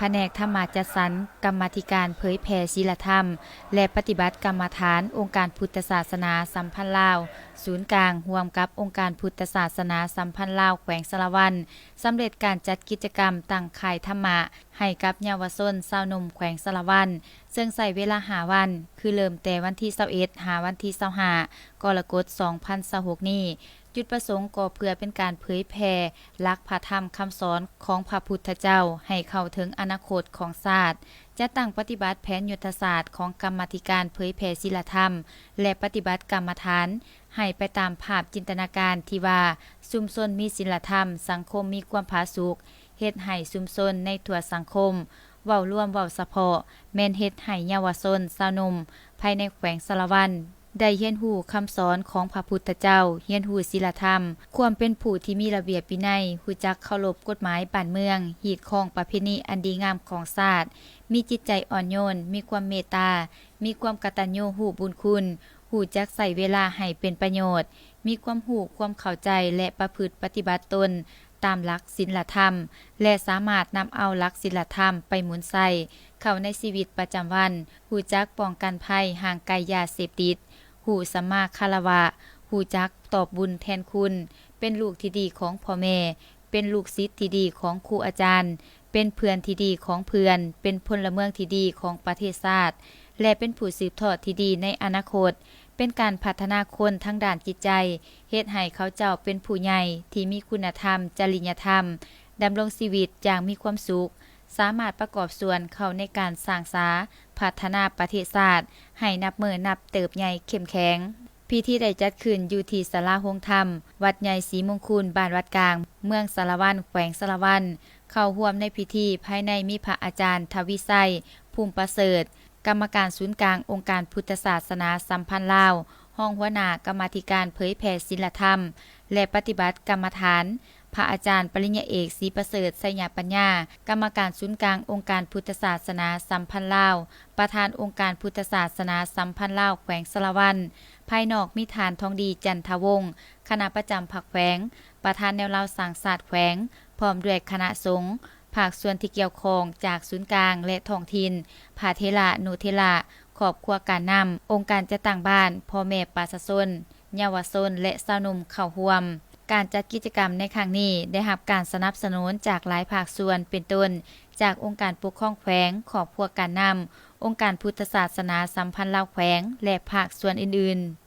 ພະແນກທຳມະຈັດສັນ, ກຳມາທິການເຜີຍແຜ່ສີລະທຳ ແລະ ປະຕິບັດກຳມະຖານ ອົງການພຸດທະສາສະໜາສຳພັນລາວ ສູນກາງ ຮ່ວມກັບອົງການພຸດທະສາສະໜາສຳພັນລາວ ແຂວງສາລະວັນ ສຳເລັດການຈັດກິດຈະກຳຕັ້ງຄ້າຍທຳມະ ໃຫ້ກັບເຍົາວະຊົນຊາວໜຸ່ມແຂວງສາລະວັນ ເຊິ່ງໃຊ້ເວລາຫ້າວັນ ຄືເລີ່ມແຕ່ວັນທີຊາວເອັດ ຫາວັນທີຊາວຫ້າ ກໍລະກົດ ສອງພັນຊາວຫົກນີ້. ຈຸດປະສົງກໍເພື່ອເປັນການເຜີຍແຜ່ຫຼັກພະທຳຄຳສອນຂອງພະພຸດທະເຈົ້າ ໃຫ້ເຂົ້າເຖິງອະນາຄົດຂອງຊາດ, ຈັດຕັ້ງປະຕິບັດແຜນຍຸດທະສາດຂອງກຳມາທິການເຜີຍແຜ່ສີລະທຳ ແລະ ປະຕິບັດກຳມະຖານ ໃຫ້ໄປຕາມພາບຈິນຕະນາການທີ່ວ່າ ຊຸມຊົນມີສິນລະທຳ, ສັງຄົມມີຄວາມຜາສຸກ, ເຮັດໃຫ້ຊຸມຊົນໃນທົ່ວສັງຄົມ, ເວົ້າລວມເວົ້າສະເພາະ ແມ່ນເຮັດໃຫ້ເຍົາວະຊົນຊາວໜຸ່ມພາຍໃນແຂວງສາລະວັນ ໄດ້ຮຽນຮູ້ຄຳສອນຂອງພະພຸດທະເຈົ້າ, ຮຽນຮູ້ສິນລະທຳ, ຄວາມເປັນຜູ້ທີ່ມີລະບຽບວິໄນ, ຮູ້ຈັກເຄົາລົບກົດໝາຍບ້ານເມືອງ, ຮີດຄອງປະເພນີອັນດີງາມຂອງຊາດ, ມີຈິດໃຈອ່ອນໂຍນ, ມີຄວາມເມດຕາ, ມີຄວາມກະຕັນຍູຮູ້ບຸນຄຸນ, ຮູ້ຈັກໃຊ້ເວລາໃຫ້ເປັນປະໂຫຍດ, ມີຄວາມຮູ້ຄວາມເຂົ້າໃຈ ແລະ ປະພຶດປະຕິບັດຕົນຕາມຫຼັກສິນລະທຳ ແລະ ສາມາດນຳເອົາຫຼັກສິນລະທຳໄປໝູນໃຊ້ເຂົ້າໃນຊີວິດປະຈຳວັນ, ຮູ້ຈັກປ້ອງກັນໄພຫ່າງໄກຢາເສບຕິດ, ຮູ້ສຳມາຄາລະວະ, ຮູ້ຈັກຕອບບຸນແທນຄຸນ, ເປັນລູກທີ່ດີຂອງພໍ່ແມ່, ເປັນລູກສິດທີ່ດີຂອງຄູອາຈານ, ເປັນເພື່ອນທີ່ດີຂອງເພື່ອນ, ເປັນພົນລະເມືອງທີ່ດີຂອງປະເທດຊາດ ແລະ ເປັນຜູ້ສືບທອດທີ່ດີໃນອະນາຄົດ, ເປັນການພັດທະນາຄົນທາງດ້ານຈິດໃຈ, ເຮັດໃຫ້ເຂົາເຈົ້າເປັນຜູ້ໃຫຍ່ທີ່ມີຄຸນນະທຳ, ຈະລິຍະທຳ, ດຳລົງຊີວິດຢ່າງມີຄວາມສຸກ, ສາມາດປະກອບສ່ວນເຂົ້າໃນການສ້າງສາພັດທະນາປະເທດຊາດໃຫ້ນັບມື້ນັບເຕີບໃຫຍ່ເຂັ້ມແຂງ. ພິທີໄດ້ຈັດຂຶ້ນຢູ່ທີ່ສາລາໂຮງທຳ ວັດໃຫຍ່ສີມົງຄຸນ ບ້ານວັດກາງ ເມືອງສາລະວັນ ແຂວງສາລະວັນ. ເຂົ້າຮ່ວມໃນພິທີພາຍໃນມີພະອາຈານ ທະວີໄຊ ພູມປະເສີດ ກຳມະການສູນກາງອົງການພຸດທະສາສະໜາສຳພັນລາວ, ຮອງຫົວໜ້າກຳມາທິການເຜີຍແຜ່ສິນລະທຳ ແລະ ປະຕິບັດກຳມະຖານ, ພະອາຈານປະລິນຍາເອກ ສີປະເສີດ ໄຊຍະປັນຍາ ກຳມະການສູນກາງອົງການພຸດທະສາສະໜາສຳພັນລາວ, ປະທານອົງການພຸດທະສາສະໜາສຳພັນລາວແຂວງສາລະວັນ, ພາຍນອກມີທ່ານ ທອງດີ ຈັນທະວົງ ຄະນະປະຈຳພັກແຂວງ, ປະທານແນວລາວສ້າງຊາດແຂວງ, ພ້ອມດ້ວຍຄະນະສົງ, ພາກສ່ວນທີ່ກ່ຽວຂ້ອງຈາກສູນກາງ ແລະ ທ້ອງຖິ່ນ, ພະເຖລະນຸເຖລະ, ຄອບຄົວການນຳ, ອົງການຈັດຕັ້ງບ້ານ, ພໍ່ແມ່ປະຊາຊົນ, ເຍົາວະຊົນ ແລະ ຊາວໜຸ່ມເຂົ້າຮ່ວມ. ການຈັດກິດຈະກຳໃນຄັ້ງນີ້ໄດ້ຮັບການສະໜັບສະໜູນຈາກຫຼາຍພາກສ່ວນ ເປັນຕົ້ນ ຈາກອົງການປົກຄອງແຂວງ, ຄອບຄົວການນຳ, ອົງການພຸດທະສາສະໜາສຳພັນລາວແຂວງ ແລະ ພາກສ່ວນອື່ນໆ.